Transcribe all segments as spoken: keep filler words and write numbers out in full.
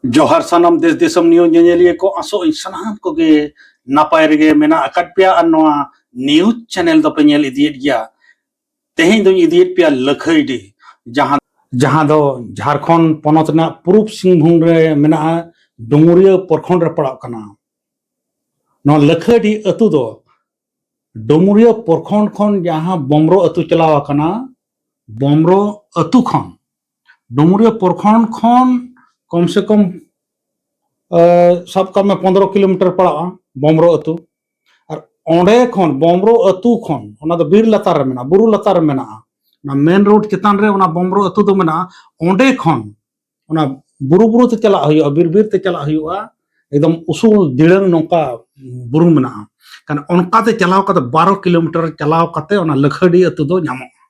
ᱡᱚᱦᱟᱨ ᱥᱟᱱᱟᱢ ᱫᱮᱥ ᱫᱤᱥᱚᱢ ᱱᱤᱭᱩᱡᱽ ᱧᱮᱧᱮᱞᱤᱭᱟᱹ ᱠᱚ, ᱟᱥᱚᱜ ᱟᱹᱧ ᱥᱟᱱᱟᱢ ᱠᱚᱜᱮ ᱱᱟᱯᱟᱭ ᱨᱮᱜᱮ ᱢᱮᱱᱟᱜ ᱟᱠᱟᱫ ᱯᱮᱭᱟ ᱟᱨ ᱱᱚᱣᱟ ᱱᱤᱭᱩᱡᱽ ᱪᱮᱱᱮᱞ ᱫᱚᱯᱮ ᱧᱮᱞ ᱤᱫᱤᱭᱮᱫ ᱜᱮᱭᱟ᱾ ᱛᱮᱦᱮᱧ ᱫᱚᱧ ᱤᱫᱤᱭᱮᱫ ᱯᱮᱭᱟ ᱞᱟᱹᱠᱷᱟᱹᱭᱰᱤ, ᱡᱟᱦᱟᱸ ᱡᱟᱦᱟᱸ ᱫᱚ ᱡᱷᱟᱲᱠᱷᱚᱸᱰ ᱯᱚᱱᱚᱛ ᱨᱮᱱᱟᱜ ᱯᱩᱨᱩᱵᱽ ᱥᱤᱝᱵᱷᱩᱢ ᱨᱮ ᱢᱮᱱᱟᱜᱼᱟ, ᱰᱩᱢᱩᱨᱤᱭᱟᱹ ᱯᱨᱚᱠᱷᱚᱸᱰ ᱨᱮ ᱯᱟᱲᱟᱜ ᱠᱟᱱᱟ᱾ ᱱᱚᱣᱟ ᱞᱟᱹᱠᱷᱟᱹᱭᱰᱤ ᱟᱹᱛᱩ ᱫᱚ ᱰᱩᱢᱩᱨᱤᱭᱟᱹ ᱯᱨᱚᱠᱷᱚᱸᱰ ᱠᱷᱚᱱ ᱡᱟᱦᱟᱸ ᱵᱚᱢᱨᱚ ᱟᱹᱛᱩ ᱪᱟᱞᱟᱣ ᱟᱠᱟᱱᱟ, ᱵᱚᱢᱨᱚ ᱟᱹᱛᱩ ᱠᱷᱚᱱ, ᱰᱩᱢᱩᱨᱤᱭᱟᱹ ᱯᱨᱚᱠᱷᱚᱸᱰ ᱠᱷᱚᱱ ᱠᱚᱢ ᱥᱮ ᱠᱚᱢ, ᱮ, ᱥᱟᱵ ᱠᱟᱜ ᱢᱮ ᱯᱚᱱᱫᱽᱨᱚ ᱠᱤᱞᱳᱢᱤᱴᱟᱨ ᱯᱟᱲᱟᱜᱼᱟ ᱵᱚᱢᱨᱚ ᱟᱹᱛᱩ᱾ ᱟᱨ ᱚᱸᱰᱮ ᱠᱷᱚᱱ, ᱵᱚᱢᱨᱚ ᱟᱹᱛᱩ ᱠᱷᱚᱱ, ᱚᱱᱟ ᱫᱚ ᱵᱤᱨ ᱞᱟᱛᱟᱨ ᱨᱮ ᱢᱮᱱᱟᱜᱼᱟ, ᱵᱩᱨᱩ ᱞᱟᱛᱟᱨ ᱨᱮ ᱢᱮᱱᱟᱜᱼᱟ, ᱚᱱᱟ ᱢᱮᱱ ᱨᱳᱰ ᱪᱮᱛᱟᱱ ᱨᱮ ᱚᱱᱟ ᱵᱚᱢᱨᱚ ᱟᱹᱛᱩ ᱫᱚ ᱢᱮᱱᱟᱜᱼᱟ᱾ ᱚᱸᱰᱮ ᱠᱷᱚᱱ ᱚᱱᱟ ᱵᱩᱨᱩ ᱵᱩᱨᱩ ᱛᱮ ᱪᱟᱞᱟᱜ ᱦᱩᱭᱩᱜᱼᱟ, ᱵᱤᱨ ᱵᱤᱨ ᱛᱮ ᱪᱟᱞᱟᱜ ᱦᱩᱭᱩᱜᱼᱟ, ᱮᱠᱫᱚᱢ ᱩᱥᱩᱞ ᱫᱤᱲᱟᱹᱝ ᱱᱚᱝᱠᱟ ᱵᱩᱨᱩ ᱢᱮᱱᱟᱜᱼᱟ᱾ ᱠᱷᱟᱱ ᱚᱱᱠᱟᱛᱮ ᱪᱟᱞᱟᱣ ᱠᱟᱛᱮ ᱵᱟᱨᱚ ᱠᱤᱞᱳᱢᱤᱴᱟᱨ ᱪᱟᱞᱟᱣ ᱠᱟᱛᱮ ᱚᱱᱟ ᱞᱟᱹᱠᱷᱟᱹᱰᱤ ᱟᱹᱛᱩ ᱫᱚ ᱧᱟᱢᱚᱜᱼᱟ᱾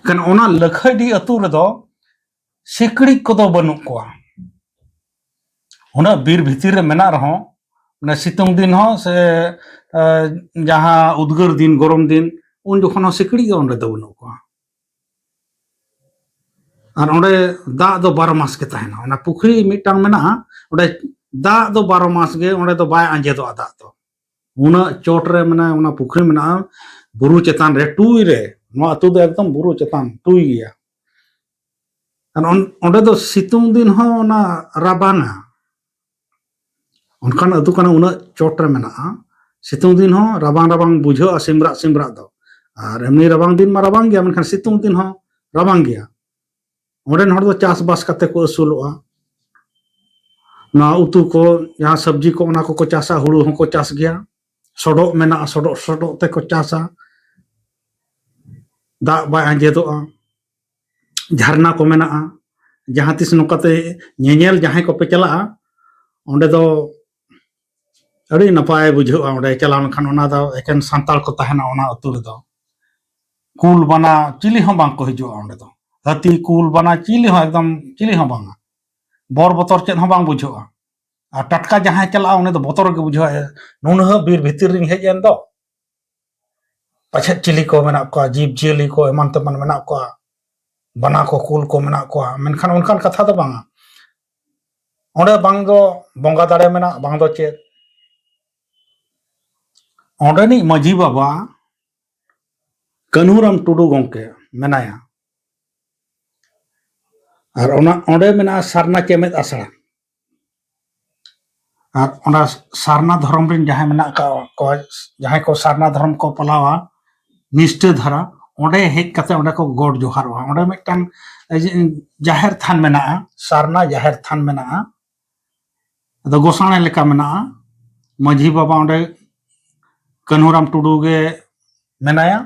ᱠᱷᱟᱱ ᱚᱱᱟ ᱞᱟᱹᱠᱷᱟᱹᱰᱤ ᱟᱹᱛᱩ ᱨᱮᱫᱚ ᱥᱤᱠᱲᱤᱡ ᱠᱚᱫᱚ ᱵᱟᱹᱱᱩᱜ ᱠᱚᱣᱟ᱾ ᱩᱱᱟᱹᱜ ᱵᱤᱨ ᱵᱷᱤᱛᱤᱨ ᱨᱮ ᱢᱮᱱᱟᱜ ᱨᱮᱦᱚᱸ, ᱢᱟᱱᱮ ᱥᱤᱛᱩᱝ ᱫᱤᱱ ᱦᱚᱸ ᱥᱮ, ᱮ, ᱡᱟᱦᱟᱸ ᱩᱫᱽᱜᱟᱹᱨ ᱫᱤᱱ, ᱜᱚᱨᱚᱢ ᱫᱤᱱ, ᱩᱱ ᱡᱚᱠᱷᱚᱱ ᱦᱚᱸ ᱥᱤᱠᱲᱤᱡ ᱫᱚ ᱚᱸᱰᱮ ᱫᱚ ᱵᱟᱹᱱᱩᱜ ᱠᱚᱣᱟ᱾ ᱟᱨ ᱚᱸᱰᱮ ᱫᱟᱜ ᱫᱚ ᱵᱟᱨᱚ ᱢᱟᱥ ᱜᱮ ᱛᱟᱦᱮᱱᱟ᱾ ᱚᱱᱟ ᱯᱩᱠᱷᱨᱤ ᱢᱤᱫᱴᱟᱝ ᱢᱮᱱᱟᱜᱼᱟ, ᱚᱸᱰᱮ ᱫᱟᱜ ᱫᱚ ᱵᱟᱨᱚ ᱢᱟᱥ ᱜᱮ, ᱚᱸᱰᱮ ᱫᱚ ᱵᱟᱭ ᱟᱸᱡᱮᱫᱚᱜᱼᱟ ᱫᱟᱜ ᱫᱚ᱾ ᱩᱱᱟᱹᱜ ᱪᱚᱴ ᱨᱮ ᱢᱮᱱᱟᱜᱼᱟ, ᱚᱱᱟ ᱯᱩᱠᱷᱨᱤ ᱢᱮᱱᱟᱜᱼᱟ, ᱵᱩᱨᱩ ᱪᱮᱛᱟᱱ ᱨᱮ ᱴᱩᱭ ᱨᱮ᱾ ᱱᱚᱣᱟ ᱟᱹᱛᱩ ᱫᱚ ᱮᱠᱫᱚᱢ ᱵᱩᱨᱩ ᱪᱮᱛᱟᱱ ᱴᱩᱭ ᱜᱮᱭᱟ᱾ ᱟᱨ ᱚᱱ-, ᱚᱸᱰᱮ ᱫᱚ ᱥᱤᱛᱩᱝ ᱫᱤᱱ ᱦᱚᱸ ᱚᱱᱟ ᱨᱟᱵᱟᱝᱟ᱾ ᱚᱱᱠᱟᱱ ᱟᱹᱛᱩ ᱠᱟᱱᱟ, ᱩᱱᱟᱹᱜ ᱪᱚᱴ ᱨᱮ ᱢᱮᱱᱟᱜᱼᱟ᱾ ᱥᱤᱛᱩᱝ ᱫᱤᱱ ᱦᱚᱸ ᱨᱟᱵᱟᱝ ᱨᱟᱵᱟᱝ ᱵᱩᱡᱷᱟᱹᱜᱼᱟ, ᱥᱤᱢᱨᱟᱜ ᱥᱤᱢᱨᱟᱜ ᱫᱚ᱾ ᱟᱨ ᱮᱢᱱᱤ ᱨᱟᱵᱟᱝ ᱫᱤᱱ ᱢᱟ ᱨᱟᱵᱟᱝ ᱜᱮᱭᱟ, ᱢᱮᱱᱠᱷᱟᱱ ᱥᱤᱛᱩᱝ ᱫᱤᱱ ᱦᱚᱸ ᱨᱟᱵᱟᱝ ᱜᱮᱭᱟ᱾ ᱚᱸᱰᱮᱱ ᱦᱚᱲ ᱫᱚ ᱪᱟᱥᱵᱟᱥ ᱠᱟᱛᱮ ᱠᱚ ᱟᱹᱥᱩᱞᱚᱜᱼᱟ᱾ ᱱᱚᱣᱟ ᱩᱛᱩ ᱠᱚ, ᱡᱟᱦᱟᱸ ᱥᱚᱵᱽᱡᱤ ᱠᱚ, ᱚᱱᱟ ᱠᱚᱠᱚ ᱪᱟᱥᱟ, ᱦᱩᱲᱩ ᱦᱚᱸᱠᱚ ᱪᱟᱥ ᱜᱮᱭᱟ, ᱥᱚᱰᱚᱜ ᱢᱮᱱᱟᱜᱼᱟ, ᱥᱚᱰᱚᱜ ᱥᱚᱰᱚᱜ ᱛᱮᱠᱚ ᱪᱟᱥᱟ, ᱫᱟᱜ ᱵᱟᱭ ᱟᱸᱡᱮᱫᱚᱜᱼᱟ, ᱡᱷᱟᱨᱱᱟ ᱠᱚ ᱢᱮᱱᱟᱜᱼᱟ᱾ ᱡᱟᱦᱟᱸ ᱛᱤᱥ ᱱᱚᱝᱠᱟᱛᱮ ᱧᱮᱧᱮᱞ ᱡᱟᱦᱟᱸᱭ ᱠᱚᱯᱮ ᱪᱟᱞᱟᱜᱼᱟ, ᱚᱸᱰᱮ ᱫᱚ ᱟᱹᱰᱤ ᱱᱟᱯᱟᱭ ᱵᱩᱡᱷᱟᱹᱜᱼᱟ᱾ ᱚᱸᱰᱮ ᱪᱟᱞᱟᱣ ᱞᱮᱱᱠᱷᱟᱱ ᱚᱱᱟ ᱫᱚ ᱮᱠᱮᱱ ᱥᱟᱱᱛᱟᱲ ᱠᱚ ᱛᱟᱦᱮᱱᱟ ᱚᱱᱟ ᱟᱹᱛᱩ ᱨᱮᱫᱚ᱾ ᱠᱩᱞ ᱵᱟᱱᱟ ᱪᱤᱞᱤ ᱦᱚᱸ ᱵᱟᱝ ᱠᱚ ᱦᱤᱡᱩᱜᱼᱟ ᱚᱸᱰᱮ ᱫᱚ᱾ ᱦᱟᱹᱛᱤ, ᱠᱩᱞ, ᱵᱟᱱᱟ ᱪᱤᱞᱤ ᱦᱚᱸ, ᱮᱠᱫᱚᱢ ᱪᱤᱞᱤ ᱦᱚᱸ ᱵᱟᱝᱟ᱾ ᱵᱚᱨ ᱵᱚᱛᱚᱨ ᱪᱮᱫ ᱦᱚᱸ ᱵᱟᱝ ᱵᱩᱡᱷᱟᱹᱜᱼᱟ᱾ ᱟᱨ ᱴᱟᱴᱠᱟ ᱡᱟᱦᱟᱸᱭ ᱪᱟᱞᱟᱜᱼᱟ ᱩᱱᱤ ᱫᱚ ᱵᱚᱛᱚᱨ ᱜᱮ ᱵᱩᱡᱷᱟᱹᱣᱟ, ᱱᱩᱱᱟᱹᱜ ᱵᱤᱨ ᱵᱷᱤᱛᱤᱨ ᱨᱤᱧ ᱦᱮᱡ ᱮᱱ ᱫᱚ, ᱯᱟᱪᱷᱮᱫ ᱪᱤᱞᱤ ᱠᱚ ᱢᱮᱱᱟᱜ ᱠᱚᱣᱟ, ᱡᱤᱵᱽ ᱡᱤᱭᱟᱹᱞᱤ ᱠᱚ ᱮᱢᱟᱱ ᱛᱮᱢᱟᱱ ᱢᱮᱱᱟᱜ ᱠᱚᱣᱟ, ᱵᱟᱱᱟ ᱠᱚ, ᱠᱩᱞ ᱠᱚ ᱢᱮᱱᱟᱜ ᱠᱚᱣᱟ᱾ ᱢᱮᱱᱠᱷᱟᱱ ᱚᱱᱠᱟᱱ ᱠᱟᱛᱷᱟ ᱫᱚ ᱵᱟᱝᱟ᱾ ᱚᱸᱰᱮ ᱵᱟᱝ ᱫᱚ ᱵᱚᱸᱜᱟ ᱫᱟᱲᱮ ᱢᱮᱱᱟᱜ, ᱵᱟᱝ ᱫᱚ ᱪᱮᱫ᱾ ᱚᱸᱰᱮᱱᱤᱡ ᱢᱟᱹᱡᱷᱤ ᱵᱟᱵᱟ ᱠᱟᱹᱱᱦᱩᱨᱟᱢ ᱴᱩᱰᱩ ᱜᱚᱢᱠᱮ ᱢᱮᱱᱟᱭᱟ᱾ ᱟᱨ ᱚᱱᱟ ᱚᱸᱰᱮ ᱢᱮᱱᱟᱜᱼᱟ ᱥᱟᱨᱱᱟ ᱪᱮᱢᱮᱫ ᱟᱥᱲᱟ᱾ ᱟᱨ ᱚᱱᱟ ᱥᱟᱨᱱᱟ ᱫᱷᱚᱨᱚᱢ ᱨᱮᱱ ᱡᱟᱦᱟᱸᱭ ᱢᱮᱱᱟᱜ ᱟᱠᱟᱫ ᱠᱚᱣᱟ, ᱡᱟᱦᱟᱸᱭ ᱠᱚ ᱥᱟᱨᱱᱟ ᱫᱷᱚᱨᱚᱢ ᱠᱚ ᱯᱟᱞᱟᱣᱟ ᱱᱤᱥᱴᱷᱟᱹ ᱫᱷᱟᱨᱟ, ᱚᱸᱰᱮ ᱦᱮᱡ ᱠᱟᱛᱮ ᱚᱸᱰᱮ ᱠᱚ ᱜᱚᱰ ᱡᱚᱦᱟᱨᱚᱜᱼᱟ᱾ ᱚᱸᱰᱮ ᱢᱤᱫᱴᱟᱝ ᱡᱟᱦᱮᱨ ᱛᱷᱟᱱ ᱢᱮᱱᱟᱜᱼᱟ, ᱥᱟᱨᱱᱟ ᱡᱟᱦᱮᱨ ᱛᱷᱟᱱ ᱢᱮᱱᱟᱜᱼᱟ᱾ ᱟᱫᱚ ᱜᱚᱥᱟᱬᱮ ᱞᱮᱠᱟ ᱢᱮᱱᱟᱜᱼᱟ᱾ ᱢᱟᱹᱡᱷᱤ ᱵᱟᱵᱟ ᱚᱸᱰᱮ ᱠᱟᱹᱱᱦᱩᱨᱟᱢ ᱴᱩᱰᱩ ᱜᱮ ᱢᱮᱱᱟᱭᱟ,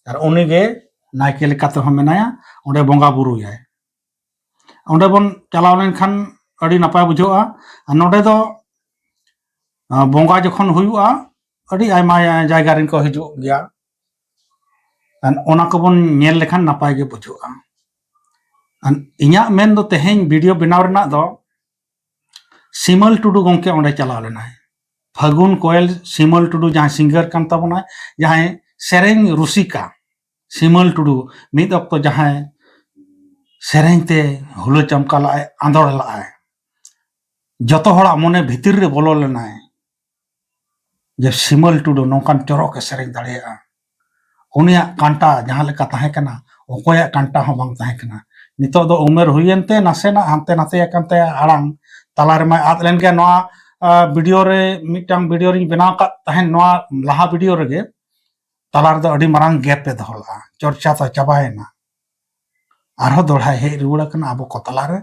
ᱟᱨ ᱩᱱᱤ ᱜᱮ ᱱᱟᱭᱠᱮ ᱞᱮᱠᱟ ᱛᱮᱦᱚᱸ ᱢᱮᱱᱟᱭᱟ, ᱚᱸᱰᱮ ᱵᱚᱸᱜᱟ ᱵᱩᱨᱩᱭᱟᱭ᱾ ᱚᱸᱰᱮ ᱵᱚᱱ ᱪᱟᱞᱟᱣ ᱞᱮᱱᱠᱷᱟᱱ ᱟᱹᱰᱤ ᱱᱟᱯᱟᱭ ᱵᱩᱡᱷᱟᱹᱜᱼᱟ᱾ ᱟᱨ ᱱᱚᱰᱮ ᱫᱚ, ᱟᱸ, ᱵᱚᱸᱜᱟ ᱡᱚᱠᱷᱚᱱ ᱦᱩᱭᱩᱜᱼᱟ, ᱟᱹᱰᱤ ᱟᱭᱢᱟ ᱡᱟᱭᱜᱟ ᱨᱮᱱ ᱠᱚ ᱦᱤᱡᱩᱜ ᱜᱮᱭᱟ᱾ ᱟᱨ ᱚᱱᱟ ᱠᱚᱵᱚᱱ ᱧᱮᱞ ᱞᱮᱠᱷᱟᱱ ᱱᱟᱯᱟᱭ ᱜᱮ ᱵᱩᱡᱷᱟᱹᱜᱼᱟ᱾ ᱟᱨ ᱤᱧᱟᱹᱜ ᱢᱮᱱ ᱫᱚ ᱛᱮᱦᱮᱧ ᱵᱷᱤᱰᱤᱭᱳ ᱵᱮᱱᱟᱣ ᱨᱮᱱᱟᱜ ᱫᱚ ᱥᱤᱢᱟᱹᱞ ᱴᱩᱰᱩ ᱜᱚᱢᱠᱮ ᱚᱸᱰᱮ ᱪᱟᱞᱟᱣ ᱞᱮᱱᱟᱭ᱾ ᱯᱷᱟᱹᱜᱩᱱ ᱠᱚᱭᱮᱞ ᱥᱤᱢᱟᱹᱞ ᱴᱩᱰᱩ ᱡᱟᱦᱟᱸᱭ ᱥᱤᱝᱜᱟᱨ ᱠᱟᱱ ᱛᱟᱵᱚᱱᱟᱭ, ᱡᱟᱦᱟᱸᱭ ᱥᱮᱨᱮᱧ ᱨᱩᱥᱤᱠᱟ, ᱥᱤᱢᱟᱹᱞ ᱴᱩᱰᱩ ᱢᱤᱫ ᱚᱠᱛᱚ ᱡᱟᱦᱟᱸᱭ ᱥᱮᱨᱮᱧ ᱛᱮ ᱦᱩᱞᱟᱹ ᱪᱟᱢᱠᱟ ᱞᱟᱜᱼᱟᱭ, ᱟᱸᱫᱳᱲ ᱞᱟᱜᱼᱟᱭ, ᱡᱚᱛᱚ ᱦᱚᱲᱟᱜ ᱢᱚᱱᱮ ᱵᱷᱤᱛᱤᱨ ᱨᱮ ᱵᱚᱞᱚ ᱞᱮᱱᱟᱭ ᱡᱮ ᱥᱤᱢᱟᱹᱞ ᱴᱩᱰᱩ ᱱᱚᱝᱠᱟᱱ ᱪᱚᱨᱚᱠ ᱮ ᱥᱮᱨᱮᱧ ᱫᱟᱲᱮᱭᱟᱜᱼᱟ᱾ ᱩᱱᱤᱭᱟᱜ ᱠᱟᱱᱴᱟ ᱡᱟᱦᱟᱸ ᱞᱮᱠᱟ ᱛᱟᱦᱮᱸ ᱠᱟᱱᱟ, ᱚᱠᱚᱭᱟᱜ ᱠᱟᱱᱴᱟ ᱦᱚᱸ ᱵᱟᱝ ᱛᱟᱦᱮᱸ ᱠᱟᱱᱟ᱾ ᱱᱤᱛᱚᱜ ᱫᱚ ᱩᱢᱮᱨ ᱦᱩᱭᱮᱱ ᱛᱮ ᱱᱟᱥᱮᱱᱟᱜ ᱦᱟᱱᱛᱮ ᱱᱟᱛᱮ ᱟᱠᱟᱱ ᱛᱟᱭᱟ ᱟᱲᱟᱝ᱾ ᱛᱟᱞᱟ ᱨᱮᱢᱟᱭ ᱟᱫ ᱞᱮᱱ ᱜᱮᱭᱟ᱾ ᱱᱚᱣᱟ, ᱟ, ᱵᱷᱤᱰᱤᱭᱳ ᱨᱮ ᱢᱤᱫᱴᱟᱝ ᱵᱷᱤᱰᱤᱭᱳ ᱨᱤᱧ ᱵᱮᱱᱟᱣ ᱟᱠᱟᱫ ᱛᱟᱦᱮᱸᱫ, ᱱᱚᱣᱟ ᱞᱟᱦᱟ ᱵᱷᱤᱰᱤᱭᱳ ᱨᱮᱜᱮ ᱛᱟᱞᱟ ᱨᱮᱫᱚ ᱟᱹᱰᱤ ᱢᱟᱨᱟᱝ ᱜᱮᱯ ᱮ ᱫᱚᱦᱚ ᱞᱮᱫᱼᱟ, ᱪᱚᱨᱪᱟ ᱫᱚ ᱪᱟᱵᱟᱭᱮᱱᱟ᱾ ᱟᱨᱦᱚᱸ ᱫᱚᱦᱲᱟᱭ ᱦᱮᱡ ᱨᱩᱣᱟᱹᱲ ᱟᱠᱟᱱᱟ ᱟᱵᱚ ᱠᱚ ᱛᱟᱞᱟᱨᱮ᱾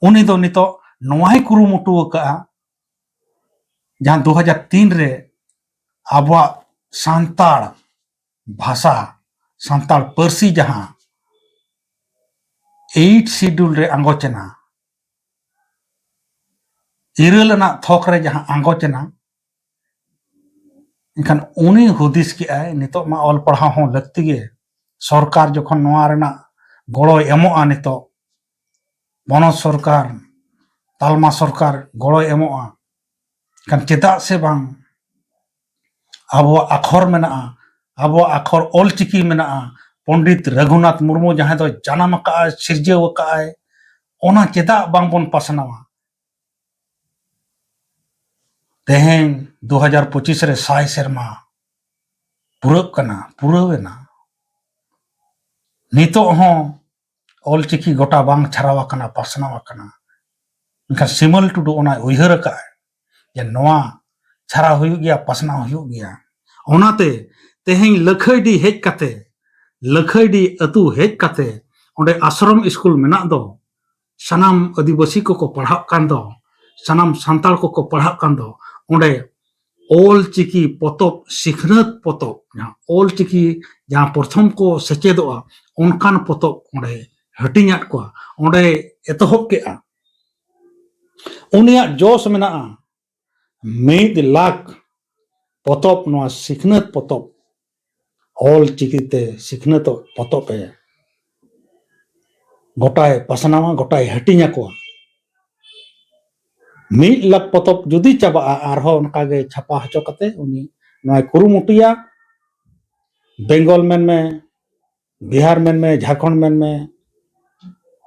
ᱩᱱᱤ ᱫᱚ ᱱᱤᱛᱚᱜ ᱱᱚᱣᱟᱭ ᱠᱩᱨᱩᱢᱩᱴᱩ ᱟᱠᱟᱫᱼᱟ, ᱡᱟᱦᱟᱸ ᱫᱩ ᱦᱟᱡᱟᱨ ᱛᱤᱱ ᱨᱮ ᱟᱵᱚᱣᱟᱜ ᱥᱟᱱᱛᱟᱲ ᱵᱷᱟᱥᱟ, ᱥᱟᱱᱛᱟᱲ ᱯᱟᱹᱨᱥᱤ ᱡᱟᱦᱟᱸ ᱮᱭᱤᱴ ᱥᱤᱰᱩᱞ ᱨᱮ ᱟᱸᱜᱚᱪ ᱮᱱᱟ, ᱤᱨᱟᱹᱞ ᱟᱱᱟᱜ ᱛᱷᱚᱠ ᱨᱮ ᱡᱟᱦᱟᱸ ᱟᱸᱜᱚᱪ ᱮᱱᱟ, ᱮᱱᱠᱷᱟᱱ ᱩᱱᱤ ᱦᱩᱫᱤᱥ ᱠᱮᱜᱼᱟᱭ, ᱱᱤᱛᱚᱜ ᱢᱟ ᱚᱞ ᱯᱟᱲᱦᱟᱣ ᱦᱚᱸ ᱞᱟᱹᱠᱛᱤ ᱜᱮ᱾ ᱥᱚᱨᱠᱟᱨ ᱡᱚᱠᱷᱚᱱ ᱱᱚᱣᱟ ᱨᱮᱱᱟᱜ ᱜᱚᱲᱚᱭ ᱮᱢᱚᱜᱼᱟ, ᱱᱤᱛᱚᱜ ᱯᱚᱱᱚᱛ ᱥᱚᱨᱠᱟᱨ, ᱛᱟᱞᱢᱟ ᱥᱚᱨᱠᱟᱨ ᱜᱚᱲᱚᱭ ᱮᱢᱚᱜᱼᱟ, ᱮᱱᱠᱷᱟᱱ ᱪᱮᱫᱟᱜ ᱥᱮ ᱵᱟᱝ ᱟᱵᱚᱣᱟᱜ ᱟᱠᱷᱚᱨ ᱢᱮᱱᱟᱜᱼᱟ, ᱟᱵᱚᱣᱟᱜ ᱟᱠᱷᱚᱨ ᱚᱞ ᱪᱤᱠᱤ ᱢᱮᱱᱟᱜᱼᱟ, ᱯᱚᱱᱰᱤᱛ ᱨᱟᱹᱜᱷᱩᱱᱟᱛᱷ ᱢᱩᱨᱢᱩ ᱡᱟᱦᱟᱸᱭ ᱫᱚ ᱡᱟᱱᱟᱢ ᱟᱠᱟᱫᱼᱟᱭ, ᱥᱤᱨᱡᱟᱹᱣ ᱟᱠᱟᱫᱼᱟᱭ, ᱚᱱᱟ ᱪᱮᱫᱟᱜ ᱵᱟᱝᱵᱚᱱ ᱯᱟᱥᱱᱟᱣᱟ? ᱛᱮᱦᱮᱧ ᱫᱩ ᱦᱟᱡᱟᱨ ᱯᱚᱸᱪᱤᱥ ᱨᱮ ᱥᱟᱭ ᱥᱮᱨᱢᱟ ᱯᱩᱨᱟᱹᱜ ᱠᱟᱱᱟ, ᱯᱩᱨᱟᱹᱣ ᱮᱱᱟ᱾ ᱱᱤᱛᱚᱜ ᱦᱚᱸ ᱚᱞᱪᱤᱠᱤ ᱜᱚᱴᱟ ᱵᱟᱝ ᱪᱷᱟᱨᱟᱣ ᱟᱠᱟᱱᱟ, ᱯᱟᱥᱱᱟᱣ ᱟᱠᱟᱱᱟ᱾ ᱢᱮᱱᱠᱷᱟᱱ ᱥᱤᱢᱚᱞ ᱴᱩᱰᱩ ᱚᱱᱟᱭ ᱩᱭᱦᱟᱹᱨ ᱟᱠᱟᱫᱼᱟ ᱡᱮ ᱱᱚᱣᱟ ᱪᱷᱟᱨᱟᱣ ᱦᱩᱭᱩᱜ ᱜᱮᱭᱟ, ᱯᱟᱥᱱᱟᱣ ᱦᱩᱭᱩᱜ ᱜᱮᱭᱟ᱾ ᱚᱱᱟᱛᱮ ᱛᱮᱦᱮᱧ ᱞᱟᱹᱠᱷᱟᱹᱭᱰᱤ ᱦᱮᱡ ᱠᱟᱛᱮ, ᱞᱟᱹᱠᱷᱟᱹᱭᱰᱤ ᱟᱹᱛᱩ ᱦᱮᱡ ᱠᱟᱛᱮ, ᱚᱸᱰᱮ ᱟᱥᱨᱚᱢ ᱥᱠᱩᱞ ᱢᱮᱱᱟᱜ ᱫᱚ, ᱥᱟᱱᱟᱢ ᱟᱹᱫᱤᱵᱟᱹᱥᱤ ᱠᱚᱠᱚ ᱯᱟᱲᱦᱟᱜ ᱠᱟᱱ ᱫᱚ, ᱥᱟᱱᱟᱢ ᱥᱟᱱᱛᱟᱲ ᱠᱚᱠᱚ ᱯᱟᱲᱦᱟᱜ ᱠᱟᱱ ᱫᱚ, ᱚᱸᱰᱮ ᱚᱞ ᱪᱤᱠᱤ ᱯᱚᱛᱚᱵ, ᱥᱤᱠᱷᱱᱟᱹᱛ ᱯᱚᱛᱚᱵ, ᱡᱟᱦᱟᱸ ᱚᱞ ᱪᱤᱠᱤ ᱡᱟᱦᱟᱸ ᱯᱨᱚᱛᱷᱚᱢ ᱠᱚ ᱥᱮᱪᱮᱫᱚᱜᱼᱟ, ᱚᱱᱠᱟᱱ ᱯᱚᱛᱚᱵ ᱚᱸᱰᱮ ᱦᱟᱹᱴᱤᱧᱟᱫ ᱠᱚᱣᱟ᱾ ᱚᱸᱰᱮ ᱮᱛᱚᱦᱚᱵ ᱠᱮᱜᱼᱟ᱾ ᱩᱱᱤᱭᱟᱜ ᱡᱚᱥ ᱢᱮᱱᱟᱜᱼᱟ ᱢᱤᱫ ᱞᱟᱠᱷ ᱯᱚᱛᱚᱵ, ᱱᱚᱣᱟ ᱥᱤᱠᱷᱱᱟᱹᱛ ᱯᱚᱛᱚᱵ, ᱚᱞ ᱪᱤᱠᱤᱛᱮ ᱥᱤᱠᱷᱱᱟᱹᱛᱚᱜ ᱯᱚᱛᱚᱵ ᱮ ᱜᱚᱴᱟᱭ ᱯᱟᱥᱱᱟᱣᱟ, ᱜᱚᱴᱟᱭ ᱦᱟᱹᱴᱤᱧ ᱟᱠᱚᱣᱟ᱾ ᱢᱤᱫ ᱞᱟᱠᱷ ᱯᱚᱛᱚᱵ ᱡᱩᱫᱤ ᱪᱟᱵᱟᱜᱼᱟ, ᱟᱨᱦᱚᱸ ᱚᱱᱠᱟᱜᱮ ᱪᱷᱟᱯᱟ ᱦᱚᱪᱚ ᱠᱟᱛᱮ ᱩᱱᱤ ᱱᱚᱣᱟᱭ ᱠᱩᱨᱩᱢᱩᱴᱩᱭᱟ᱾ ᱵᱮᱝᱜᱚᱞ ᱢᱮᱱᱢᱮ, ᱵᱤᱦᱟᱨ ᱢᱮᱱᱢᱮ, ᱡᱷᱟᱲᱠᱷᱚᱸᱰ ᱢᱮᱱᱢᱮ,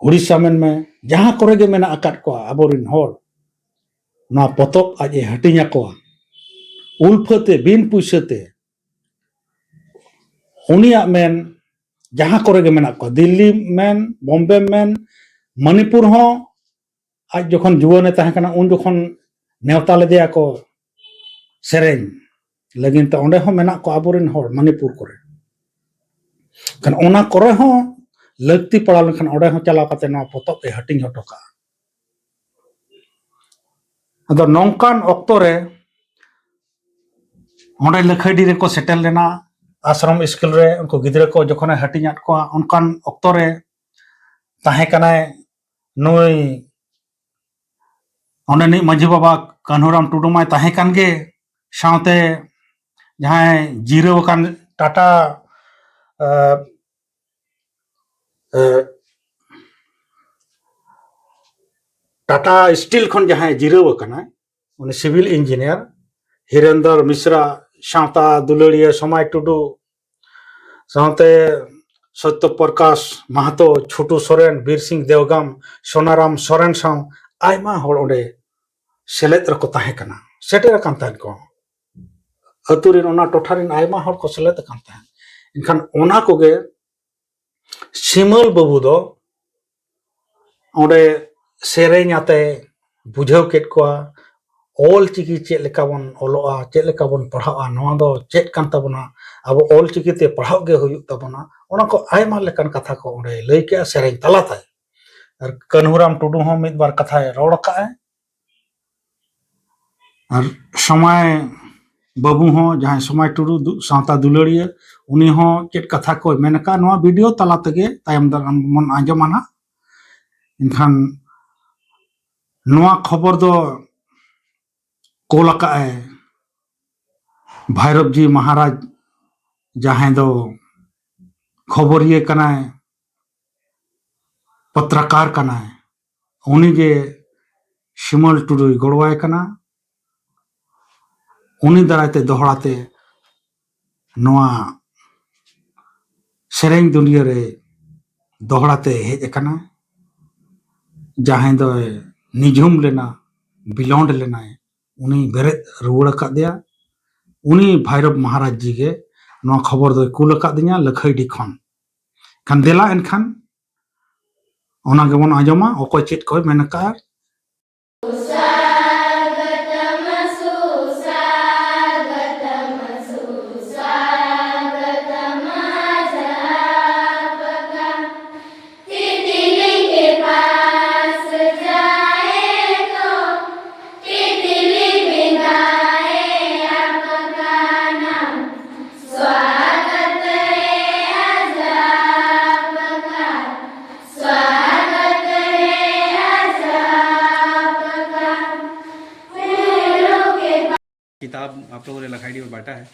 ᱩᱲᱤᱥᱥᱟ ᱢᱮᱱᱢᱮ, ᱡᱟᱦᱟᱸ ᱠᱚᱨᱮ ᱜᱮ ᱢᱮᱱᱟᱜ ᱟᱠᱟᱫ ᱠᱚᱣᱟ ᱟᱵᱚᱨᱮᱱ ᱦᱚᱲ, ᱱᱚᱣᱟ ᱯᱚᱛᱚᱵ ᱟᱡ ᱮ ᱦᱟᱹᱴᱤᱧ ᱟᱠᱚᱣᱟ ᱩᱞᱯᱷᱟᱹ ᱛᱮ, ᱵᱤᱱ ᱯᱩᱭᱥᱟᱹ ᱛᱮ᱾ ᱩᱱᱤᱭᱟᱜ ᱢᱮᱱ, ᱡᱟᱦᱟᱸ ᱠᱚᱨᱮ ᱜᱮ ᱢᱮᱱᱟᱜ ᱠᱚᱣᱟ, ᱫᱤᱞᱞᱤ ᱢᱮᱱ, ᱵᱚᱢᱵᱮ ᱢᱮᱱ, ᱢᱚᱱᱤᱯᱩᱨ ᱦᱚᱸ, ᱟᱡ ᱡᱚᱠᱷᱚᱱ ᱡᱩᱣᱟᱹᱱᱮ ᱛᱟᱦᱮᱸ ᱠᱟᱱᱟ, ᱩᱱ ᱡᱚᱠᱷᱚᱱ ᱱᱮᱣᱛᱟ ᱞᱮᱫᱮᱭᱟ ᱠᱚ ᱥᱮᱨᱮᱧ ᱞᱟᱹᱜᱤᱫ ᱛᱮ, ᱚᱸᱰᱮ ᱦᱚᱸ ᱢᱮᱱᱟᱜ ᱠᱚᱣᱟ ᱟᱵᱚᱨᱮᱱ ᱦᱚᱲ ᱢᱚᱱᱤᱯᱩᱨ ᱠᱚᱨᱮ᱾ ᱠᱷᱟᱱ ᱚᱱᱟ ᱠᱚᱨᱮ ᱦᱚᱸ ᱞᱟᱹᱠᱛᱤ ᱯᱟᱲᱟᱣ ᱞᱮᱱᱠᱷᱟᱱ ᱚᱸᱰᱮ ᱦᱚᱸ ᱪᱟᱞᱟᱣ ᱠᱟᱛᱮ ᱱᱚᱣᱟ ᱯᱚᱛᱚᱵ ᱮ ᱦᱟᱹᱴᱤᱧ ᱦᱚᱴᱚ ᱠᱟᱜᱼᱟ᱾ ᱟᱫᱚ ᱱᱚᱝᱠᱟᱱ ᱚᱠᱛᱚ ᱨᱮ ᱚᱸᱰᱮ ᱞᱟᱹᱠᱷᱟᱹᱭᱰᱤ ᱨᱮᱠᱚ ᱥᱮᱴᱮᱨ ᱞᱮᱱᱟ, ᱟᱥᱨᱚᱢ ᱥᱠᱩᱞ ᱨᱮ ᱩᱱᱠᱩ ᱜᱤᱫᱽᱨᱟᱹ ᱠᱚ ᱡᱚᱠᱷᱚᱱᱮ ᱦᱟᱹᱴᱤᱧᱟᱫ ᱠᱚᱣᱟ, ᱚᱱᱠᱟᱱ ᱚᱠᱛᱚ ᱨᱮ ᱛᱟᱦᱮᱸ ᱠᱟᱱᱟᱭ ᱱᱩᱭ ᱚᱸᱰᱮᱱᱤᱡ ᱢᱟᱹᱡᱷᱤ ᱵᱟᱵᱟ ᱠᱟᱹᱱᱦᱩᱨᱟᱢ ᱴᱩᱰᱩ ᱢᱟᱭ ᱛᱟᱦᱮᱸ ᱠᱟᱱ ᱜᱮ, ᱥᱟᱶᱛᱮ ᱡᱟᱦᱟᱸᱭ ᱡᱤᱨᱟᱹᱣ ᱟᱠᱟᱱ ᱴᱟᱴᱟ, ᱮ, ᱮ, ᱴᱟᱴᱟ ᱥᱴᱤᱞ ᱠᱷᱚᱱ ᱡᱟᱦᱟᱸᱭ ᱡᱤᱨᱟᱹᱣ ᱟᱠᱟᱱᱟᱭ, ᱩᱱᱤ ᱥᱤᱵᱤᱞ ᱤᱧᱡᱤᱱᱤᱭᱟᱨ ᱦᱤᱨᱮᱱᱫᱚᱨ ᱢᱤᱥᱨᱟ, ᱥᱟᱶᱛᱟ ᱫᱩᱞᱟᱹᱲᱤᱭᱟᱹ ᱥᱚᱢᱟᱭ ᱴᱩᱰᱩ, ᱥᱟᱶᱛᱮ ᱥᱚᱛᱛᱚ ᱯᱨᱚᱠᱟᱥ ᱢᱟᱦᱟᱛᱚ, ᱪᱷᱩᱴᱩ ᱥᱚᱨᱮᱱ, ᱵᱤᱨ ᱥᱤᱝ ᱫᱮᱣᱜᱟᱢ, ᱥᱳᱱᱟᱨᱟᱢ ᱥᱚᱨᱮᱱ ᱥᱟᱶ ᱟᱭᱢᱟ ᱦᱚᱲ ᱚᱸᱰᱮ ᱥᱮᱞᱮᱫ ᱨᱮᱠᱚ ᱛᱟᱦᱮᱸ ᱠᱟᱱᱟ᱾ ᱥᱮᱴᱮᱨ ᱟᱠᱟᱱ ᱛᱟᱦᱮᱸᱫ ᱠᱚ᱾ ᱟᱹᱛᱩ ᱨᱮᱱ, ᱚᱱᱟ ᱴᱚᱴᱷᱟ ᱨᱮᱱ ᱟᱭᱢᱟ ᱦᱚᱲ ᱠᱚ ᱥᱮᱞᱮᱫ ᱟᱠᱟᱱ ᱛᱟᱦᱮᱸᱫ᱾ ᱮᱱᱠᱷᱟᱱ ᱚᱱᱟ ᱠᱚᱜᱮ ᱥᱤᱢᱟᱹᱞ ᱵᱟᱹᱵᱩ ᱫᱚ ᱚᱸᱰᱮ ᱥᱮᱨᱮᱧ ᱟᱛᱮ ᱵᱩᱡᱷᱟᱹᱣ ᱠᱮᱫ ᱠᱚᱣᱟ, ᱚᱞ ᱪᱤᱠᱤ ᱪᱮᱫ ᱞᱮᱠᱟ ᱵᱚᱱ ᱚᱞᱚᱜᱼᱟ, ᱪᱮᱫ ᱞᱮᱠᱟ ᱵᱚᱱ ᱯᱟᱲᱦᱟᱜᱼᱟ, ᱱᱚᱣᱟ ᱫᱚ ᱪᱮᱫ ᱠᱟᱱ ᱛᱟᱵᱚᱱᱟ, ᱟᱵᱚ ᱚᱞ ᱪᱤᱠᱤ ᱛᱮ ᱯᱟᱲᱦᱟᱜ ᱜᱮ ᱦᱩᱭᱩᱜ ᱛᱟᱵᱚᱱᱟ᱾ ᱚᱱᱟ ᱠᱚ ᱟᱭᱢᱟ ᱞᱮᱠᱟᱱ ᱠᱟᱛᱷᱟ ᱠᱚ ᱚᱸᱰᱮ ᱞᱟᱹᱭ ᱠᱮᱜᱼᱟ ᱥᱮᱨᱮᱧ ᱛᱟᱞᱟᱛᱮ᱾ ᱟᱨ ᱠᱟᱹᱱᱦᱩᱨᱟᱢ ᱴᱩᱰᱩ ᱦᱚᱸ ᱢᱤᱫ ᱵᱟᱨ ᱠᱟᱛᱷᱟᱭ ᱨᱚᱲ ᱟᱠᱟᱫᱼᱟᱭ᱾ ᱟᱨ ᱥᱚᱢᱟᱭ ᱵᱟᱹᱵᱩ ᱦᱚᱸ, ᱡᱟᱦᱟᱸᱭ ᱥᱚᱢᱟᱭ ᱴᱩᱰᱩ ᱫᱩ-, ᱥᱟᱶᱛᱟ ᱫᱩᱞᱟᱹᱲᱤᱭᱟᱹ, ᱩᱱᱤ ᱦᱚᱸ ᱪᱮᱫ ᱠᱟᱛᱷᱟ ᱠᱚᱭ ᱢᱮᱱ ᱟᱠᱟᱫ, ᱱᱚᱣᱟ ᱵᱷᱤᱰᱤᱭᱳ ᱛᱟᱞᱟ ᱛᱮᱜᱮ ᱛᱟᱭᱚᱢ ᱫᱟᱨᱟᱢ ᱵᱚᱱ ᱟᱸᱡᱚᱢᱟ ᱱᱟᱦᱟᱜ᱾ ᱮᱱᱠᱷᱟᱱ ᱱᱚᱣᱟ ᱠᱷᱚᱵᱚᱨ ᱫᱚ ᱠᱳᱞ ᱟᱠᱟᱫ ᱟᱭ ᱵᱷᱟᱭᱨᱚᱵᱽ ᱡᱤ ᱢᱚᱦᱟᱨᱟᱡᱽ, ᱡᱟᱦᱟᱸᱭ ᱫᱚ ᱠᱷᱚᱵᱚᱨᱤᱭᱟᱹ ᱠᱟᱱᱟᱭ, ᱯᱚᱛᱨᱚᱠᱟᱨ ᱠᱟᱱᱟᱭ, ᱩᱱᱤᱜᱮ ᱥᱤᱢᱟᱹᱞ ᱴᱩᱰᱩᱭ ᱜᱚᱲᱚᱣᱟᱭ ᱠᱟᱱᱟ᱾ ᱩᱱᱤ ᱫᱟᱨᱟᱭ ᱛᱮ ᱫᱚᱦᱲᱟ ᱛᱮ ᱱᱚᱣᱟ ᱥᱮᱨᱮᱧ ᱫᱩᱱᱤᱭᱟᱹ ᱨᱮ ᱫᱚᱦᱲᱟ ᱛᱮ ᱦᱮᱡ ᱟᱠᱟᱱᱟ᱾ ᱡᱟᱦᱟᱸᱭ ᱫᱚᱭ ᱱᱤᱡᱷᱩᱢ ᱞᱮᱱᱟ, ᱵᱤᱞᱚᱱᱰ ᱞᱮᱱᱟᱭ, ᱩᱱᱤ ᱵᱮᱨᱮᱫ ᱨᱩᱣᱟᱹᱲ ᱟᱠᱟᱫᱮᱭᱟ᱾ ᱩᱱᱤ ᱵᱷᱟᱭᱨᱚᱵᱽ ᱢᱚᱦᱟᱨᱟᱡᱽ ᱡᱤ ᱜᱮ ᱱᱚᱣᱟ ᱠᱷᱚᱵᱚᱨ ᱫᱚᱭ ᱠᱩᱞ ᱟᱠᱟᱫᱤᱧᱟ ᱞᱟᱹᱠᱷᱟᱹᱭᱰᱤ ᱠᱷᱚᱱ᱾ ᱠᱷᱟᱱ ᱫᱮᱞᱟ ᱮᱱᱠᱷᱟᱱ ᱚᱱᱟ ᱜᱮᱵᱚᱱ ᱟᱸᱡᱚᱢᱟ, ᱚᱠᱚᱭ ᱪᱮᱫ ᱠᱚᱭ ᱢᱮᱱ ᱟᱠᱟᱫᱼᱟ᱾ स्वागतम सुस्वागतम सुस्वागतम आज आपका। तितली के पास जाए तो तितली भी गाए आपका नाम। स्वागत है आज आपका, स्वागत है आज आपका फूलों के किताब आप लोगों ने लखाईडी में बांटा है,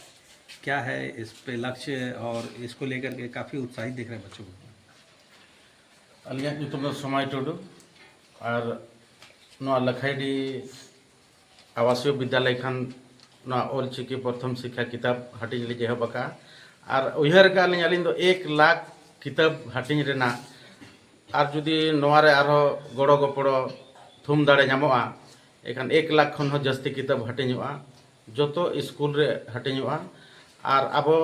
क्या है इस पे लक्ष्य और इसको लेकर के काफ़ी उत्साहित दिख रहे हैं बच्चों को? ᱟᱹᱞᱤᱧᱟᱜ ᱧᱩᱛᱩᱢ ᱫᱚ ᱥᱚᱢᱟᱭ ᱴᱩᱰᱩ᱾ ᱟᱨ ᱱᱚᱣᱟ ᱞᱟᱠᱷᱟᱭᱰᱤ ᱟᱵᱟᱥᱤᱭᱚ ᱵᱤᱫᱽᱭᱟᱞᱚᱭ ᱠᱷᱚᱱ ᱱᱚᱣᱟ ᱚᱞ ᱪᱤᱠᱤ ᱯᱨᱚᱛᱷᱚᱢ ᱥᱤᱠᱠᱷᱟ ᱠᱤᱛᱟᱹᱵ ᱦᱟᱹᱴᱤᱧ ᱞᱤᱧ ᱮᱦᱚᱵ ᱟᱠᱟᱫᱼᱟ᱾ ᱟᱨ ᱩᱭᱦᱟᱹᱨ ᱟᱠᱟᱫᱼᱟ ᱞᱤᱧ ᱟᱹᱞᱤᱧ ᱫᱚ ᱮᱠ ᱞᱟᱠᱷ ᱠᱤᱛᱟᱹᱵ ᱦᱟᱹᱴᱤᱧ ᱨᱮᱱᱟᱜ, ᱟᱨ ᱡᱩᱫᱤ ᱱᱚᱣᱟ ᱨᱮ ᱟᱨᱦᱚᱸ ᱜᱚᱲᱚ ᱜᱚᱯᱚᱲᱚ ᱛᱷᱩᱢ ᱫᱟᱲᱮ ᱧᱟᱢᱚᱜᱼᱟ, ᱮᱱᱠᱷᱟᱱ ᱮᱠ ᱞᱟᱠᱷ ᱠᱷᱚᱱ ᱦᱚᱸ ᱡᱟᱹᱥᱛᱤ ᱠᱤᱛᱟᱹᱵ ᱦᱟᱹᱴᱤᱧᱚᱜᱼᱟ, ᱡᱚᱛᱚ ᱥᱠᱩᱞ ᱨᱮ ᱦᱟᱹᱴᱤᱧᱚᱜᱼᱟ᱾ ᱟᱨ ᱟᱵᱚ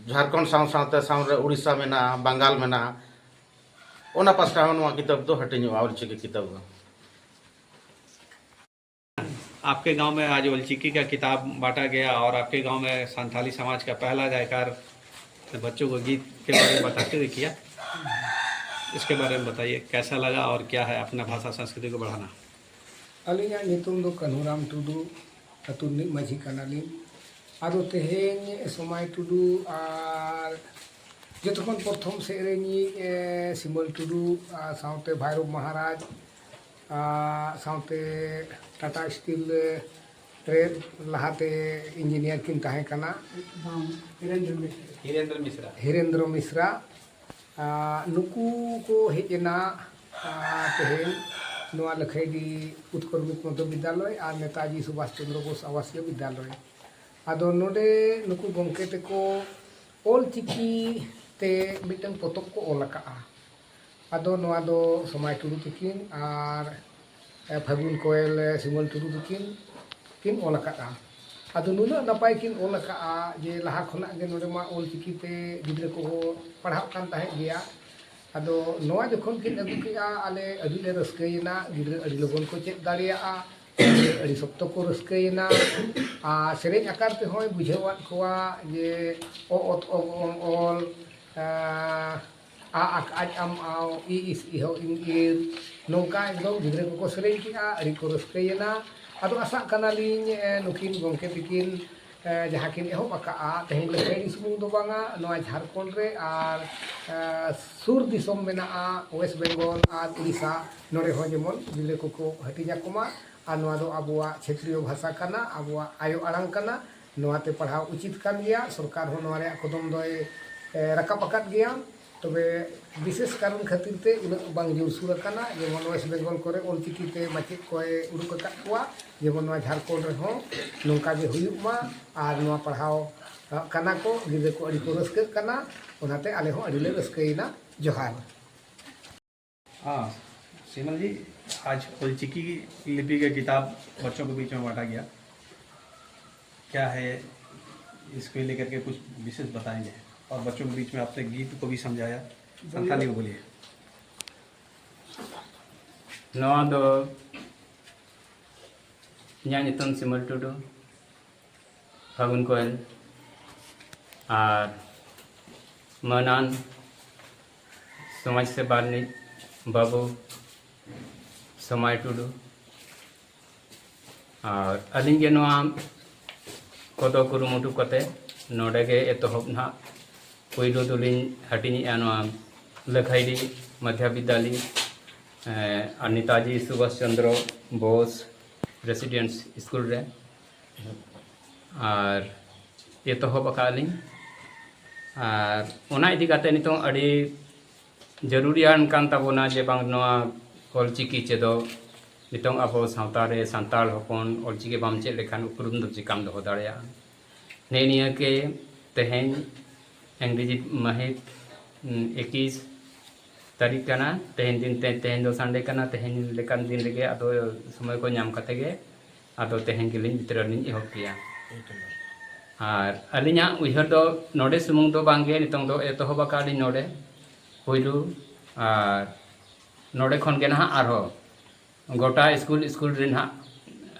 ᱡᱷᱟᱲᱠᱷᱚᱸᱰ ᱥᱟᱶ ᱥᱟᱶᱛᱮ ᱥᱟᱶᱨᱮ ᱩᱲᱤᱥᱥᱟ ᱢᱮᱱᱟᱜᱼᱟ, ᱵᱟᱝᱜᱟᱞ ᱢᱮᱱᱟᱜᱼᱟ, ᱚᱱᱟ ᱯᱟᱥᱴᱟ ᱦᱚᱸ ᱱᱚᱣᱟ ᱠᱤᱛᱟᱹᱵ ᱫᱚ ᱦᱟᱹᱴᱤᱧᱚᱜᱼᱟ, ᱚᱞᱪᱤᱠᱤ ᱠᱤᱛᱟᱹᱵ ᱫᱚ᱾ आपके गांव में आज ओलचिकी का किताब बांटा गया और आपके गांव में संथाली समाज का पहला गायकार बच्चों को गीत के बारे में बताते हुए किया, इसके बारे में बताइए, कैसा लगा और क्या है अपना भाषा संस्कृति को बढ़ाना? ᱟᱹᱞᱤᱧᱟᱜ ᱧᱩᱛᱩᱢ ᱫᱚ ᱠᱟᱹᱱᱦᱩᱨᱟᱢ ᱴᱩᱰᱩ, ᱟᱹᱛᱩ ᱨᱤᱱᱤᱡ ᱢᱟᱹᱡᱷᱤ ᱠᱟᱱᱟᱞᱤᱧ᱾ ᱟᱫᱚ ᱛᱮᱦᱮᱧ ᱥᱚᱢᱟᱭ ᱴᱩᱰᱩ ᱟᱨ ᱡᱚᱛᱚ ᱠᱷᱚᱱ ᱯᱨᱚᱛᱷᱚᱢ ᱥᱮᱫ ᱨᱮ ᱤᱧᱤᱡ ᱥᱤᱢᱚᱞ ᱴᱩᱰᱩ ᱟᱨ ᱥᱟᱶᱛᱮ ᱵᱷᱟᱭᱨᱚᱵ ᱢᱟᱦᱟᱨᱟᱡᱽ ᱟᱨ ᱥᱟᱶᱛᱮ ᱴᱟᱴᱟ ᱥᱴᱤᱞ ᱨᱮ ᱞᱟᱦᱟᱛᱮ ᱤᱧᱡᱤᱱᱤᱭᱟᱨ ᱠᱤᱱ ᱛᱟᱦᱮᱸ ᱠᱟᱱᱟ᱾ ᱦᱤᱨᱮᱱᱫᱨᱚ ᱢᱤᱥᱨᱟ᱾ ᱦᱤᱨᱮᱱᱫᱨᱚ ᱢᱤᱥᱨᱟ᱾ ᱟᱨ ᱱᱩᱠᱩ ᱠᱚ ᱦᱮᱡ ᱮᱱᱟ᱾ ᱟᱨ ᱛᱮᱦᱮᱧ ᱱᱚᱣᱟ ᱞᱟᱹᱠᱷᱟᱹᱭᱰᱤ ᱩᱛᱠᱚᱨ ᱢᱩᱠᱛ ᱢᱚᱫᱽᱫᱷᱚ ᱵᱤᱫᱽᱫᱟᱞᱚᱭ ᱟᱨ ᱱᱮᱛᱟᱡᱤ ᱥᱩᱵᱷᱟᱥ ᱪᱚᱱᱫᱨᱚ ᱵᱳᱥ ᱟᱵᱟᱥᱤᱭᱚ ᱵᱤᱫᱽᱫᱟᱞᱚᱭ᱾ ᱟᱫᱚ ᱱᱚᱰᱮ ᱱᱩᱠᱩ ᱜᱚᱢᱠᱮ ᱛᱮᱠᱚ ᱚᱞ ᱪᱤᱠᱤ ᱛᱮ ᱢᱤᱫᱴᱟᱝ ᱯᱚᱛᱚᱵ ᱠᱚ ᱚᱞ ᱟᱠᱟᱫᱼᱟ᱾ ᱟᱫᱚ ᱱᱚᱣᱟ ᱫᱚ ᱥᱚᱢᱟᱭ ᱴᱩᱰᱩ ᱛᱟᱹᱠᱤᱱ ᱟᱨ ᱯᱷᱟᱹᱜᱩᱱ ᱠᱚᱭᱮᱞ ᱥᱤᱢᱚᱞ ᱴᱩᱰᱩ ᱛᱟᱹᱠᱤᱱ ᱠᱤᱱ ᱚᱞ ᱟᱠᱟᱫᱼᱟ᱾ ᱟᱫᱚ ᱱᱩᱱᱟᱹᱜ ᱱᱟᱯᱟᱭ ᱠᱤᱱ ᱚᱞ ᱟᱠᱟᱫᱼᱟ ᱡᱮ ᱞᱟᱦᱟ ᱠᱷᱚᱱᱟᱜ ᱜᱮ ᱱᱚᱰᱮ ᱢᱟ ᱚᱞ ᱪᱤᱠᱤ ᱛᱮ ᱜᱤᱫᱽᱨᱟᱹ ᱠᱚᱠᱚ ᱯᱟᱲᱦᱟᱜ ᱠᱟᱱ ᱛᱟᱦᱮᱸᱫ ᱜᱮᱭᱟ᱾ ᱟᱫᱚ ᱱᱚᱣᱟ ᱡᱚᱠᱷᱚᱱ ᱠᱤᱱ ᱟᱹᱜᱩ ᱠᱮᱫᱼᱟ, ᱟᱞᱮ ᱟᱹᱰᱤ ᱞᱮ ᱨᱟᱹᱥᱠᱟᱹᱭᱮᱱᱟ᱾ ᱜᱤᱫᱽᱨᱟᱹ ᱟᱹᱰᱤ ᱞᱚᱜᱚᱱ ᱠᱚ ᱪᱮᱫ ᱫᱟᱲᱮᱭᱟᱜᱼᱟ, ᱟᱹᱰᱤ ᱥᱚᱠᱛᱚ ᱠᱚ ᱨᱟᱹᱥᱠᱟᱹᱭᱮᱱᱟ᱾ ᱟᱨ ᱥᱮᱨᱮᱧ ᱟᱠᱟᱨ ᱛᱮᱦᱚᱸᱭ ᱵᱩᱡᱷᱟᱹᱣᱟᱫ ᱠᱚᱣᱟ ᱡᱮ ᱚ ᱚᱛ ᱚᱜ ᱚᱝ ᱚᱞ, ᱟ, ᱟ ᱟᱠ ᱟᱡ ᱟᱢ ᱟᱣ, ᱤ ᱤᱥ ᱤᱦᱚ ᱤᱧ ᱤᱨ, ᱱᱚᱝᱠᱟ ᱮᱠᱫᱚᱢ ᱜᱤᱫᱽᱨᱟᱹ ᱠᱚᱠᱚ ᱥᱮᱨᱮᱧ ᱠᱮᱜᱼᱟ, ᱟᱹᱰᱤ ᱠᱚ ᱨᱟᱹᱥᱠᱟᱹᱭᱮᱱᱟ᱾ ᱟᱫᱚ ᱟᱥᱟᱜ ᱠᱟᱱᱟᱞᱤᱧ, ᱮ, ᱱᱩᱠᱤᱱ ᱜᱚᱢᱠᱮ ᱛᱟᱹᱠᱤᱱ, ᱮ, ᱡᱟᱦᱟᱸ ᱠᱤᱱ ᱮᱦᱚᱵ ᱟᱠᱟᱫᱼᱟ, ᱛᱮᱦᱮᱧ ᱞᱟᱹᱠᱷᱟᱹᱭᱰᱤ ᱥᱩᱢᱩᱝ ᱫᱚ ᱵᱟᱝᱟ, ᱱᱚᱣᱟ ᱡᱷᱟᱲᱠᱷᱚᱸᱰ ᱨᱮ ᱟᱨ, ᱮ, ᱥᱩᱨ ᱫᱤᱥᱚᱢ ᱢᱮᱱᱟᱜᱼᱟ, ᱳᱭᱮᱥᱴ ᱵᱮᱝᱜᱚᱞ ᱟᱨ ᱩᱲᱤᱥᱥᱟ, ᱱᱚᱰᱮ ᱦᱚᱸ ᱡᱮᱢᱚᱱ ᱜᱤᱫᱽᱨᱟᱹ ᱠᱚᱠᱚ ᱦᱟᱹᱴᱤᱧ ᱟᱠᱚ ᱢᱟ᱾ ᱟᱨ ᱱᱚᱣᱟ ᱫᱚ ᱟᱵᱚᱣᱟᱜ ᱪᱷᱮᱛᱨᱤᱭᱚ ᱵᱷᱟᱥᱟ ᱠᱟᱱᱟ, ᱟᱵᱚᱣᱟᱜ ᱟᱭᱳ ᱟᱲᱟᱝ ᱠᱟᱱᱟ, ᱱᱚᱣᱟᱛᱮ ᱯᱟᱲᱦᱟᱣ ᱩᱪᱤᱛ ᱠᱟᱱ ᱜᱮᱭᱟ᱾ ᱥᱚᱨᱠᱟᱨ ᱦᱚᱸ ᱱᱚᱣᱟ ᱨᱮᱭᱟᱜ ᱠᱚᱫᱚᱢ ᱫᱚᱭ, ᱮ, ᱨᱟᱠᱟᱵ ᱟᱠᱟᱫ ᱜᱮᱭᱟ᱾ ᱛᱚᱵᱮ ᱵᱤᱥᱮᱥ ᱠᱟᱨᱚᱱ ᱠᱷᱟᱹᱛᱤᱨ ᱛᱮ ᱩᱱᱟᱹᱜ ᱵᱟᱝ ᱡᱳᱨ ᱥᱩᱨ ᱟᱠᱟᱱᱟ᱾ ᱡᱮᱢᱚᱱ ᱳᱭᱮᱥᱴ ᱵᱮᱝᱜᱚᱞ ᱠᱚᱨᱮ ᱚᱞᱪᱤᱠᱤ ᱛᱮ ᱢᱟᱪᱮᱫ ᱠᱚᱭ ᱩᱰᱩᱠ ᱟᱠᱟᱫ ᱠᱚᱣᱟ, ᱡᱮᱢᱚᱱ ᱱᱚᱣᱟ ᱡᱷᱟᱲᱠᱷᱚᱸᱰ ᱨᱮᱦᱚᱸ ᱱᱚᱝᱠᱟ ᱜᱮ ᱦᱩᱭᱩᱜ ᱢᱟ ᱟᱨ ᱱᱚᱣᱟ ᱯᱟᱲᱦᱟᱣ ᱠᱟᱱᱟ ᱠᱚ, ᱜᱤᱫᱽᱨᱟᱹ ᱠᱚ ᱟᱹᱰᱤ ᱠᱚ ᱨᱟᱹᱥᱠᱟᱹᱜ ᱠᱟᱱᱟ, ᱚᱱᱟᱛᱮ ᱟᱞᱮ ᱦᱚᱸ ᱟᱹᱰᱤ ᱞᱮ ᱨᱟᱹᱥᱠᱟᱹᱭᱮᱱᱟ᱾ ᱡᱚᱦᱟᱨ᱾ हाँ, ᱥᱤᱢᱚᱞ ᱡᱤ, आज ओलचिकी लिपि का किताब बच्चों के बीच में बांटा गया, क्या है, इसको लेकर के कुछ विशेष बताएंगे? और बच्चों के बीच में आपने गीत को भी समझाया। संताली में बोलिए। ᱱᱚᱣᱟ ᱫᱚ ᱤᱧᱟᱹᱜ ᱧᱩᱛᱩᱢ ᱥᱤᱢᱚᱞ ᱴᱩᱰᱩ, ᱯᱷᱟᱹᱜᱩᱱ ᱠᱚᱭᱮᱞ, ᱟᱨ ᱢᱟᱹᱱᱟᱱ ᱥᱚᱢᱟᱡᱽ ᱥᱮᱵᱟ ᱨᱤᱱᱤᱡ ᱵᱟᱹᱵᱩ ᱥᱚᱢᱟᱭ ᱴᱩᱰᱩ᱾ ᱟᱨ ᱟᱹᱞᱤᱧ ᱜᱮ ᱱᱚᱣᱟ ᱠᱚᱫᱚ ᱠᱩᱨᱩᱢᱩᱴᱩ ᱠᱟᱛᱮ ᱱᱚᱰᱮ ᱜᱮ ᱮᱛᱚᱦᱚᱵ ᱱᱟᱦᱟᱜ ᱯᱳᱭᱞᱳ ᱫᱚᱞᱤᱧ ᱦᱟᱹᱴᱤᱧᱮᱜᱼᱟ ᱱᱚᱣᱟ ᱞᱟᱹᱠᱷᱟᱭᱰᱤ ᱢᱚᱫᱷᱭᱟ ᱵᱤᱫᱽᱫᱟᱞᱚᱭ, ᱮᱸ, ᱟᱨ ᱱᱮᱛᱟᱡᱤ ᱥᱩᱵᱷᱟᱥ ᱪᱚᱱᱫᱨᱚ ᱵᱳᱥ ᱨᱮᱥᱤᱰᱮᱱᱥ ᱥᱠᱩᱞ ᱨᱮ᱾ ᱟᱨ ᱮᱛᱚᱦᱚᱵ ᱟᱠᱟᱫ ᱞᱤᱧ᱾ ᱟᱨ ᱚᱱᱟ ᱤᱫᱤ ᱠᱟᱛᱮ ᱱᱤᱛᱚᱝ ᱟᱹᱰᱤ ᱡᱟᱹᱨᱩᱨᱤᱭᱟᱱ ᱠᱟᱱ ᱛᱟᱵᱚᱱᱟ ᱡᱮ ᱵᱟᱝ ᱱᱚᱣᱟ ᱚᱞᱪᱤᱠᱤ ᱪᱮᱫᱚᱜ᱾ ᱱᱤᱛᱚᱝ ᱟᱵᱚ ᱥᱟᱶᱛᱟ ᱨᱮ ᱥᱟᱱᱛᱟᱲ ᱦᱚᱯᱚᱱ ᱚᱞᱪᱤᱠᱤ ᱵᱟᱢ ᱪᱮᱫ ᱞᱮᱠᱷᱟᱱ ᱩᱯᱨᱩᱢ ᱫᱚ ᱪᱮᱠᱟᱢ ᱫᱚᱦᱚ ᱫᱟᱲᱮᱭᱟᱜᱼᱟ? ᱱᱮᱜᱼᱮ ᱱᱤᱭᱟᱹ ᱜᱮ ᱛᱮᱦᱮᱧ ᱤᱝᱨᱮᱡᱤ ᱢᱟᱹᱦᱤᱛ, ᱩᱸ, ᱮᱠᱤᱥ ᱛᱟᱹᱨᱤᱠᱷ ᱠᱟᱱᱟ᱾ ᱛᱮᱦᱮᱧ ᱫᱤᱱ ᱛᱮ, ᱛᱮᱦᱮᱧ ᱫᱚ ᱥᱟᱱᱰᱮ ᱠᱟᱱᱟ᱾ ᱛᱮᱦᱮᱧ ᱞᱮᱠᱟᱱ ᱫᱤᱱ ᱨᱮᱜᱮ ᱟᱫᱚ ᱥᱚᱢᱚᱭ ᱠᱚ ᱧᱟᱢ ᱠᱟᱛᱮ ᱜᱮ ᱟᱫᱚ ᱛᱮᱦᱮᱧ ᱜᱮᱞᱤᱧ ᱵᱤᱛᱨᱟᱹ ᱞᱤᱧ ᱮᱦᱚᱵ ᱠᱮᱭᱟ᱾ ᱟᱨ ᱟᱹᱞᱤᱧᱟᱜ ᱩᱭᱦᱟᱹᱨ ᱫᱚ ᱱᱚᱰᱮ ᱥᱩᱢᱩᱝ ᱫᱚ ᱵᱟᱝᱜᱮ, ᱱᱤᱛᱚᱝ ᱫᱚ ᱮᱛᱚᱦᱚᱵ ᱟᱠᱟᱫ ᱞᱤᱧ ᱱᱚᱰᱮ ᱯᱳᱭᱞᱳ, ᱟᱨ ᱱᱚᱰᱮ ᱠᱷᱚᱱ ᱜᱮ ᱱᱟᱦᱟᱜ ᱟᱨᱦᱚᱸ ᱜᱚᱴᱟ ᱥᱠᱩᱞ ᱥᱠᱩᱞ ᱨᱮ ᱱᱟᱦᱟᱜ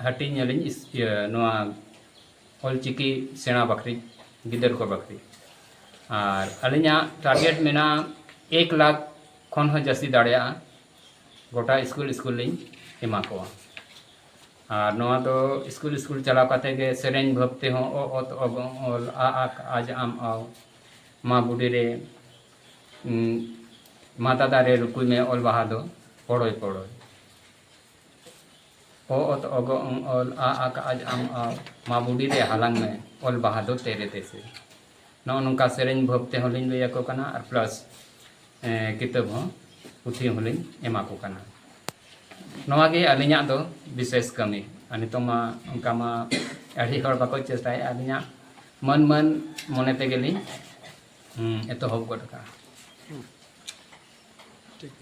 ᱦᱟᱹᱴᱤᱧ ᱟᱹᱞᱤᱧ ᱤᱥ-, ᱤᱭᱟᱹ, ᱱᱚᱣᱟ ᱚᱞᱪᱤᱠᱤ ᱥᱮᱬᱟ ᱵᱟᱠᱷᱨᱤ, ᱜᱤᱫᱟᱹᱨ ᱠᱚ ᱵᱟᱠᱷᱨᱤ᱾ ᱟᱨ ᱟᱹᱞᱤᱧᱟᱜ ᱴᱟᱨᱜᱮᱴ ᱢᱮᱱᱟᱜᱼᱟ ᱮᱠ ᱞᱟᱠᱷ ᱠᱷᱚᱱ ᱦᱚᱸ ᱡᱟᱹᱥᱛᱤ ᱫᱟᱲᱮᱭᱟᱜᱼᱟ ᱜᱚᱴᱟ ᱥᱠᱩᱞ ᱥᱠᱩᱞ ᱞᱤᱧ ᱮᱢᱟ ᱠᱚᱣᱟ᱾ ᱟᱨ ᱱᱚᱣᱟ ᱫᱚ ᱥᱠᱩᱞ ᱥᱠᱩᱞ ᱪᱟᱞᱟᱣ ᱠᱟᱛᱮ ᱜᱮ ᱥᱮᱨᱮᱧ ᱵᱷᱟᱵ ᱛᱮᱦᱚᱸ ᱚ ᱚᱛ ᱚᱜ ᱚᱞ ᱟ ᱟᱠ ᱟᱡ ᱟᱢ ᱟᱣ ᱢᱟ ᱵᱩᱰᱤ ᱨᱮ, ᱩᱸ, ᱢᱟ ᱫᱟᱫᱟ ᱨᱮ ᱨᱩᱠᱩᱭ ᱢᱮ ᱚᱞ ᱵᱟᱦᱟ ᱫᱚ ᱯᱚᱲᱚᱭ ᱯᱚᱲᱚᱭ᱾ ᱚ ᱚᱛ ᱚᱜ ᱚᱝ ᱚᱞ ᱟ ᱟᱠ ᱟᱡ ᱟᱢ ᱟᱣ ᱢᱟ ᱵᱩᱰᱤ ᱨᱮ ᱦᱟᱞᱟᱝ ᱢᱮ ᱚᱞ ᱵᱟᱦᱟ ᱫᱚ ᱛᱮᱨᱮ ᱛᱮᱥᱮ᱾ ᱱᱚᱜᱼᱚ ᱱᱚᱝᱠᱟ ᱥᱮᱨᱮᱧ ᱵᱷᱟᱵ ᱛᱮᱦᱚᱸ ᱞᱤᱧ ᱞᱟᱹᱭ ᱟᱠᱚ ᱠᱟᱱᱟ, ᱟᱨ ᱯᱞᱟᱥ, ᱮᱸ, ᱠᱤᱛᱟᱹᱵ ᱦᱚᱸ, ᱯᱩᱛᱷᱤ ᱦᱚᱸᱞᱤᱧ ᱮᱢᱟ ᱠᱚ ᱠᱟᱱᱟ᱾ ᱱᱚᱣᱟ ᱜᱮ ᱟᱹᱞᱤᱧᱟᱜ ᱫᱚ ᱵᱤᱥᱮᱥ ᱠᱟᱹᱢᱤ᱾ ᱟᱨ ᱱᱤᱛᱚᱝ ᱢᱟ ᱚᱱᱠᱟ ᱢᱟ ᱟᱹᱰᱤ ᱦᱚᱲ ᱵᱟᱠᱚ ᱪᱮᱥᱴᱟᱭᱮᱫᱼᱟ᱾ ᱟᱹᱞᱤᱧᱟᱜ ᱢᱟᱹᱱ ᱢᱟᱹᱱ ᱢᱚᱱᱮ ᱛᱮᱜᱮ ᱞᱤᱧ, ᱦᱩᱸ, ᱮᱛᱚᱦᱚᱵ ᱜᱚᱫ ᱠᱟᱜᱼᱟ᱾ ᱴᱷᱤᱠ᱾